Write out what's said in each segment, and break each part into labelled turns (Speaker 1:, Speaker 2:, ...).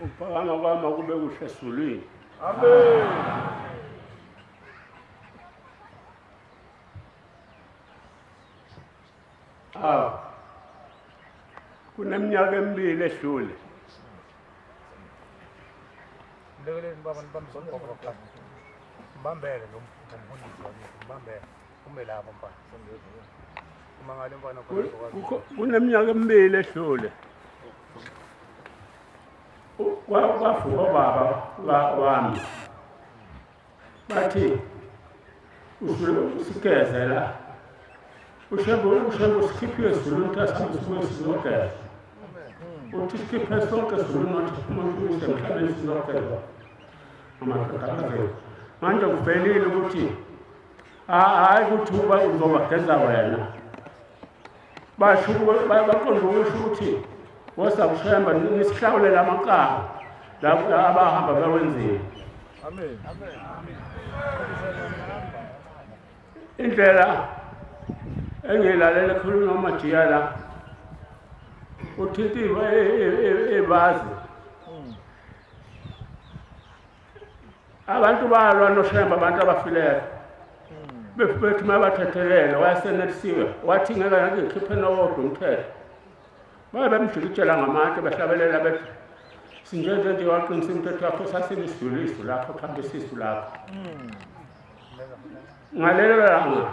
Speaker 1: Ukuphakama kwami kube kuhle esizulwini.
Speaker 2: Amen.
Speaker 1: Awu. Kuneminyaka emibili edlule.
Speaker 2: Mlekeleni baba nibambe ugogo baba. Mbambele lo mfundisi wakithi, mbambele. Ume lapho mfana. Uma ngale mfana khona uzokwazi.
Speaker 1: Kuneminyaka emibili edlule. Kwavuka ubaba wami. Bathi usigeze la. Ushembe ushembe usikhiphe ezulwini ukuthi asihambe sibuye sizogeza. Uthi sikhiphe sonke ezulwini wathi umuntu usemhlabeni sizogeza. Amadodakazi ethu. Manje kuvelile ukuthi hhayi ukuthi uba uzobageza wena. Basho baqonda ukusho ukuthi wosa kushemba nisihlawulele amacala la abahamba bewenzile.
Speaker 2: Amen.
Speaker 1: Indlela engiyilalela ekhulunywa uMajiya la uthinta ibazi. Abantu balwa noShembe, abantu abafileyo bethi mabathethelele, wayesenelisiwe wathi ngeke ngeke ngikhiphe nowodwa umthetho. Baye bemjikijela ngamatshe behlabelela bethi sinjenje nje waqinisa imithetho yakho sasilisizulu izwi lakho phambi isisu lakho. Ngalelo langa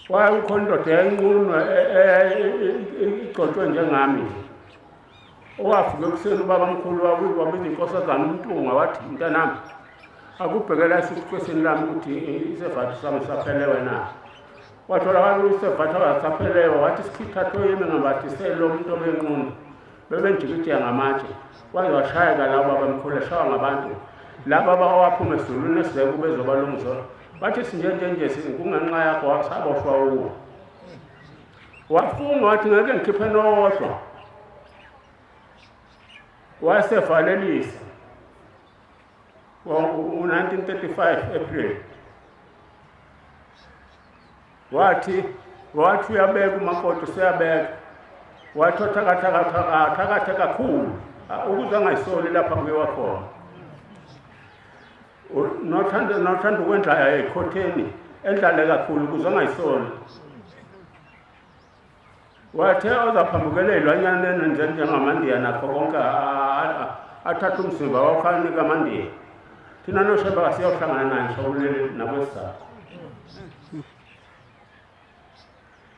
Speaker 1: waye kukhona indoda eyayinqunwa igcotshwe njengami owafika ekuseni ubaba mkhulu wabiza inkosazana uMntungwa wathi mntanami akubhekela esiqwesini lami ukuthi isevathu sami saphelewe na. Watholakala isevathu akasaphelewe wathi sikhithathwe yimi ngambathisele lo muntu obenqunu bebenjikijeka ngamatshe waze washayeka labo babamkhulu eshawa ngabantu laba abawaphuma esizulwini esizeke bezobalungisa bathi sinjenjenje kungenxa yakho saboshwa uwo. Wafunga wathi ngeke ngikhiphe nowodwa. Wasevalelisa ngo-1935 April. Wathi wathi uyabeka umakoti useyabeka. Wathi othakathakathakathe kakhulu ukuze angayisoli lapha kuyiwa khona. Nothanda nothanda ukwendlala ekhotheni endlale kakhulu ukuze angayisoli. Wathe ozaphambukela ey'lwanyaneni njengamandiya nakho konke athathe umzimba wakho anike amandiya. Thina noShembe asiyohlangana naye ngisho kuleli nakwesizathu.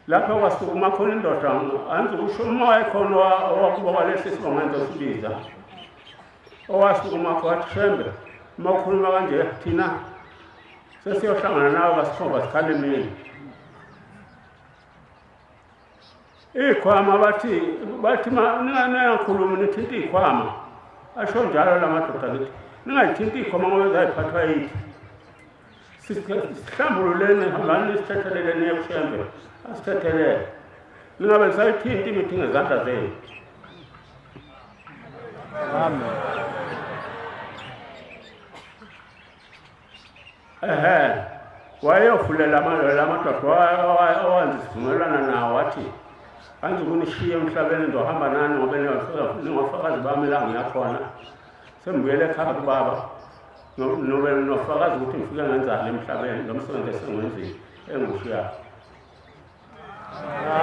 Speaker 1: Lapho kwasukuma khona indoda anzi kusho uma wayekhona owakuba kwalesi sibongo engizosibiza. Owasukuma wathi Shembe uma ukhuluma kanje thina sesiyohlangana nawe kasikhomba sikhala emini. Iy'khwama bathi bathi ningakhulumi nithinta iy'khwama asho njalo la madoda kithi ningayithinti iy'khwama ngoba zayiphathwa yithi. Sihlambululeni hambani nisithethelele niye kuShembe asithethelele ningabe nisayithinti imithi ngezandla zenu.
Speaker 2: Amen.
Speaker 1: Ehhe wayeyofulela amadoda owenza isivumelwano nawo wathi angizukunishiya emhlabeni ngizohamba nani ngoba ningofakazi bami la ngiyakhona sengibuyele ekhaya kubaba nobe nofakazi ukuthi ngifike ngenzani emhlabeni lo msebenzi esengiwenzile engiwushiyayo.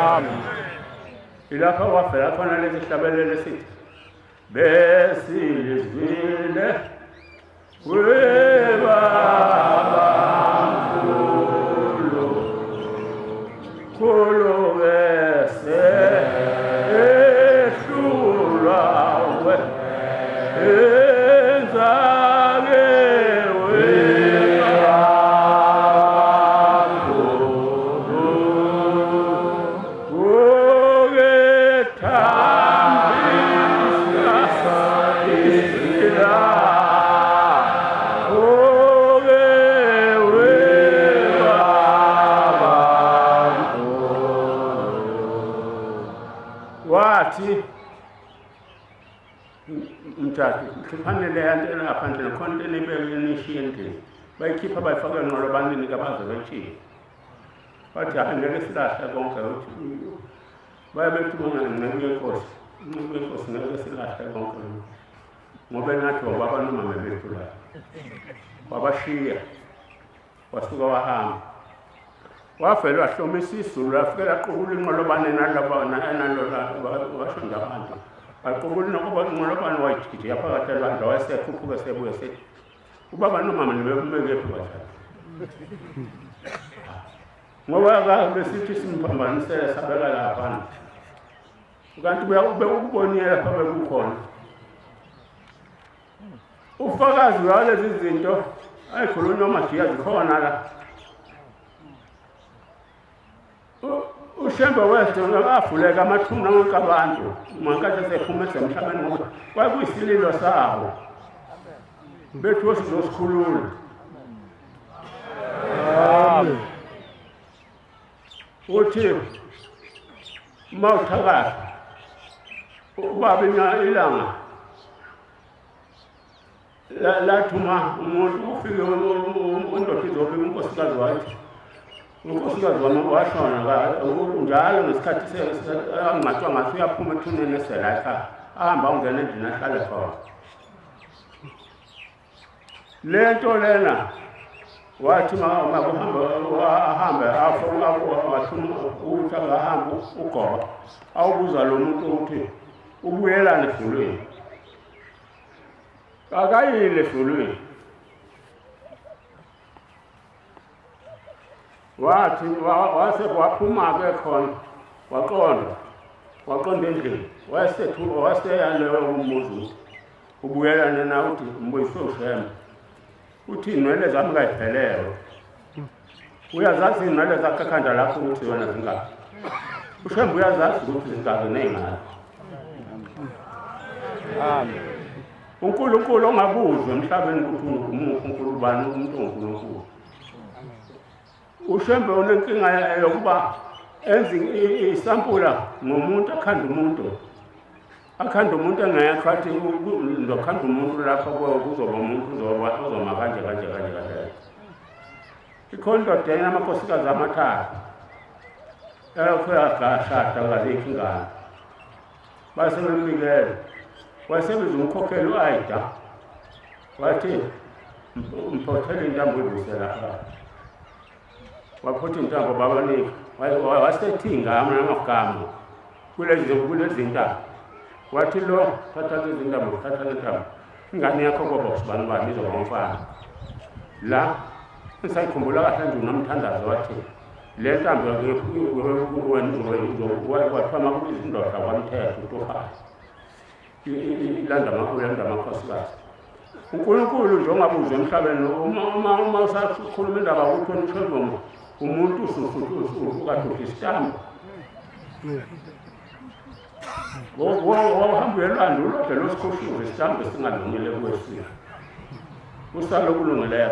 Speaker 2: Amen.
Speaker 1: Ilapho kwavela khona lesi hlabelelo esithi besilizwile webaba mkhulu khulu bese ehlulwa we enzake webaba mkhulu ukethambisa isila uke webaba wathi mthathu khiphani leya nto engaphandle khona into enibeke nishiye endlini bayikhipha bayifaka enqolobanini kabaze betshiye bathi hhayi ngeke silahle konke ukuthi baye bethi bona nceku yenkosi inceku yenkosi ngeke silahle konke lokhu. Ngoba nathi obaba nomama bethu la. Wabashiya. Wasuka wahamba. Wavele wahlomisa izulu lafike laqukula inqolobane nalaba nalona washonda abantu. Waqukula inqolobane wayijikija phakathi elwandle wayesekhuphuka sebuya sethi ubaba nomama nibemekephi kanjani? Ngoba besithi simphambanisele sabeka laphana. Kanti ubekubonile lapha bekukhona. Ufakazi walezi zinto ayikhulunywa amajiya zikhona la. UShembe wethu afuleka amathuna wonke abantu ngenkathi esephuma emhlabeni ngoba kwakuyisililo sabo. Bethu sizosikhulula.
Speaker 3: Amen.
Speaker 1: Uthi uma uthakatha ubaba ilanga lathuma umuntu ufike indoda izobika unkosikazi wathi unkosikazi wami washona njalo ngesikhathi angcatshwa ngaso uyaphuma ethuneni esela ekhaya ahamba ungena endlini ahlale khona. Lento lena wathi makuhamba ahambe wathuma ukuthi akahambe ugoba awubuza lo muntu ukuthi ubuyelani ezulwini. Akayile ezulwini. Wathi wase waphuma-ke khona waqonda waqonda endlini wayesethu waseyaleyo umuzi ubuyelane na uthi mbuyise uShembe uthi iy'nwele zami kayiphelele uyazazi iy'nwele zakho ekhanda lakho ukuthi wena zingaki. UShembe uyazazi ukuthi zingaki ney'ngane.
Speaker 3: Amen.
Speaker 1: uNkulunkulu ongabuzwa emhlabeni ukuthi umuphi uNkulunkulu bani umuntu onguNkulunkulu. UShembe unenkinga yokuba enze isampula ngomuntu akhanda umuntu. Akhanda umuntu engekho athi ndokhanda umuntu lapha kuzoba umuntu uzoba uzoma kanje kanje kanje kanje. Ikhona indoda enamakhosikazi amathathu. Elokhu yagashada ngazikho ingane. Base bemnikela. Wasebenza umkhokheli u-Aida. Wathi mphothele intambo uyibuyisela lapha. Waphotha intambo babanika. Wasethi ingama namagama kulezi kulezi ntambo. Wathi lo thatha lezi ntambo, thatha le ntambo. Ingane yakho koba usibani bani izoba umfana. La ngisayikhumbula kahle nje unomthandazo wathi le ntambo kwathiwa makubiza indoda kwamthetho uTofana ilanda ulanda amakhosikazi. uNkulunkulu nje ongabuzwa emhlabeni uma uma usakhuluma indaba ukuthi wena uShembe umuntu ukade udla isitambu. Wawuhamba uyelwandle ulodle losikhoshuza isitambu esingalungile kuwesile. Usale okulungileyo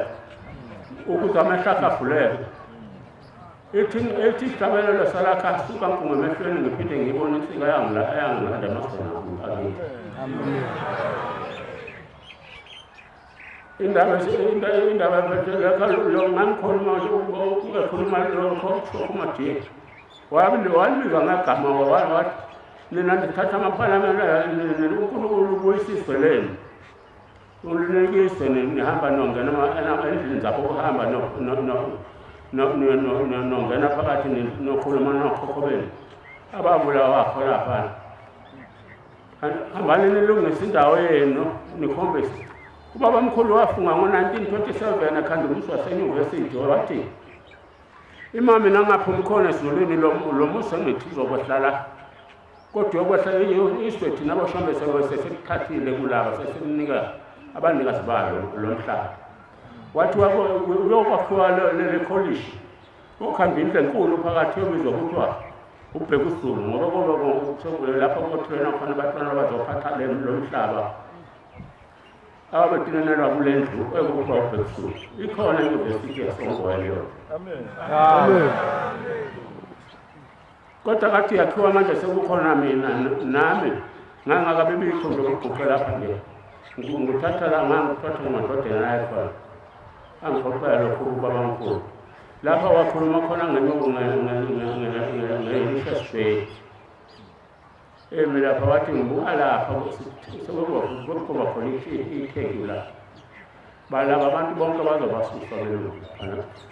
Speaker 1: ukuze amehlo akhe avuleke. Ithi ethi isihlabelelo salakha suka nkungu emehlweni ngiphinde ngibone insika yangilanda emazweni akithi. Indaba indaba lo ngangikhuluma ungakhuluma lokho kusho walibiza ngagama wathi nina nithatha amaphalamende uNkulunkulu ubuyisa izwe lenu ulinikise nihamba nongena endlini zakho ukuhamba nongena phakathi nokhuluma nokhokho benu ababulawa laphana. Hambani nilungise indawo yenu nikhombise. Ubaba mkhulu wafunga ngo-1927 ekhanda umusi wasenyuvesithi wathi imami nangaphumi khona ezulwini lo musi engithi uzokwehla kodwa uyokwehla izwe thina abashombe sesikuthathile kulaba sesinika abanikazi balo lo mhlaba. Wathi uyokwakhiwa le kholishi kokhamba indlu enkulu phakathi yobizwa kuthiwa ubheka usulu ngoba kobe lapho kothulena khona abantwana abazophatha lo mhlaba ababetinanelwa kule ndlu ekuthiwa ubheka usulu. Ikhona inyuvesithi yaseNgoye leyo.
Speaker 3: Amen. Amen.
Speaker 1: Kodwa kathi yakhiwa manje sekukhona mina nami ngangakabi bikho nje ukuguqe lapha nje. Ngithatha la ngangithatha ngamadodana ayekhona. Angixoxela lokhu ubabamkhulu. Lapha wakhuluma khona nge-interest rate. Emi lapha wathi ngibuka lapha sekuba khona itheku la. Balaba abantu bonke bazobasusa belungu.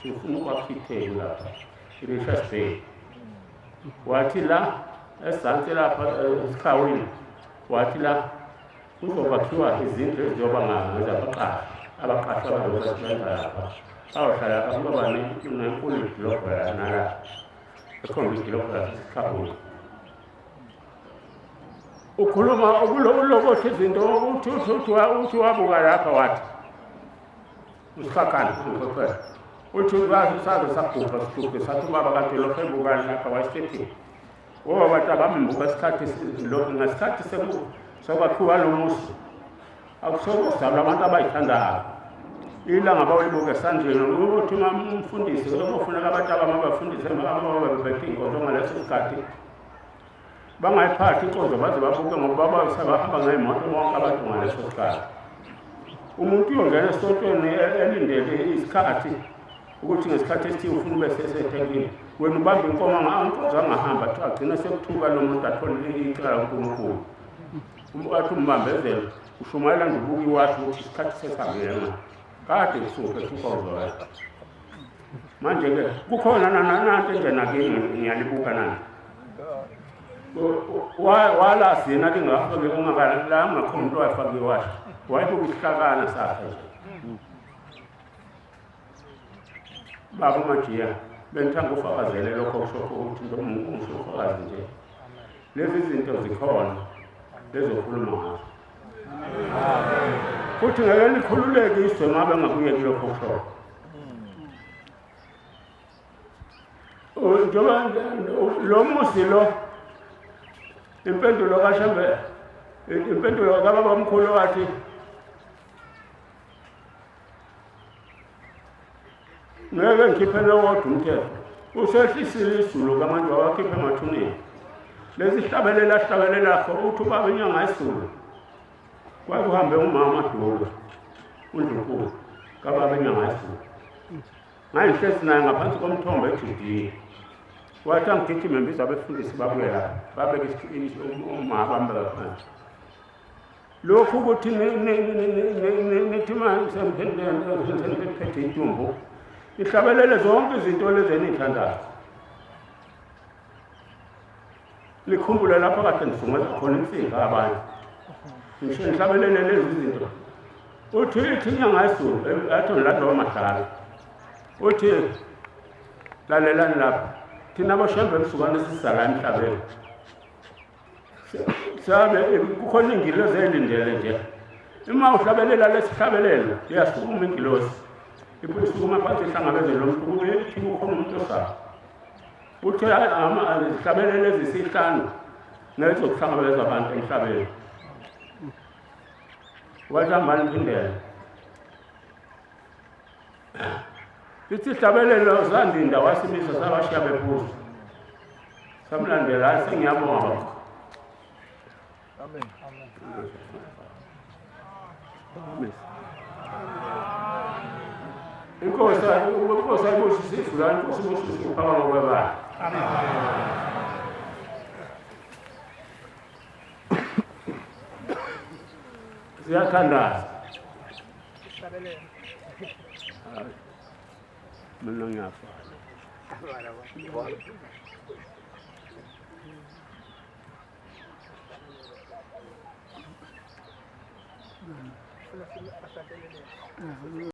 Speaker 1: Sifuna ukwakha itheku lapha. I-Richards Bay. Wathi la esizansi lapha esikhawini wathi la kuzokwakhiwa izindlu eziyoba ngezabaqashi abaqashi abazosebenza lapha bayohlala lapha kuyoba nenkulu idolobha nala ekhomba idolobha lasesikhawini. Ukhuluma ulokotha izinto uthi wabuka lapha wathi usikhakhane uqhwepheshe uthi saze sagubha sigubhe sathi ubaba kade lokhu ebukani lapha wayesethi ngoba bantu abamembuka isikhathi lokhu ngesikhathi sokwakhiwa lo muzi akusekuzalwa abantu abayithandayo ilanga bawulibuka esandleni ukuthi umfundisi kufuneka abantu abamabafundise ababephethe inkonzo ngaleso sikhathi bangayiphathi inkonzo baze babuke ngoba bahamba ngey'moto bonke abantu ngaleso sikhathi. Umuntu uyongena esontweni elindele isikhathi ukuthi ngesikhathi esithile ufuna ube sesethekwini wena ubamba inkomo inkonzo angahamba agcine sekuthuka lo muntu athole icala kuNkulunkulu. Athi umbambezelo ushumayela nje ubuka iwashi ukuthi isikhathi sesihambile manje kade kusuke inkonzo yakhe. Manje-ke kukhona nanto engena kimi ngiyalibuka nani walazi yena lingafaki la ungakho umuntu owayefaka iwashi wayebuka isihlakana sakhe nje. Baba uMajiya bengithanda ufakazele lokho kusho ukuthi ngisho ufakazi nje lezi zinto zikhona lezokhuluma ngazo futhi ngeke likhululeke izwe ngabe ngakuyeki lokho kusho. Njengoba lo muzi lo impendulo kaShembe impendulo kababamkhulu wathi ngeke ngikhiphe lowodwa umthetho usehlisile izulu kamanje wawakhipha emathuneni lesi hlabelela hlabelelakho uthi ubaba inyanga izulu kwakuhambe umama Dube uNdlunkulu kababa inyanga izulu ngangihlezi naye ngaphansi komthombo eJudiya wathi angigijime mbiza abefundisi babuye lapha babeke umama bambeka phansi lokhu ukuthi nithi semphethe idumbu nihlabelele zonke izinto lezi eniyithandayo nikhumbule lapho kade ngisungela khona insika abanye ngisho nihlabelele lezi zinto uthi ithi inyanga yezulu athi ngilandwa amadlala uthi lalelani lapha thina boshembe emsukwane sisala emhlabeni sabe kukhona ingilozi elindele nje uma uhlabelela lesihlabelelo iyasukuma ingilozi isukuma phansi ihlangabeze lo muntu kube ithi kukhona umuntu osaba uthe izihlabelelo ezisihlanu nezokuhlangabeza abantu emhlabeni wathi hambani phindele ithi ihlabelelo zandinda wasimisa sabashiya bephuza samlandela hayi sengiyabonga baba.
Speaker 3: Amen.
Speaker 1: Amen. Inkosi inkosi ayibusise izulu inkosi ibusise ukuphakama kwebandla.
Speaker 2: Amen.
Speaker 1: Siyathandaza. Mina ngiyafa.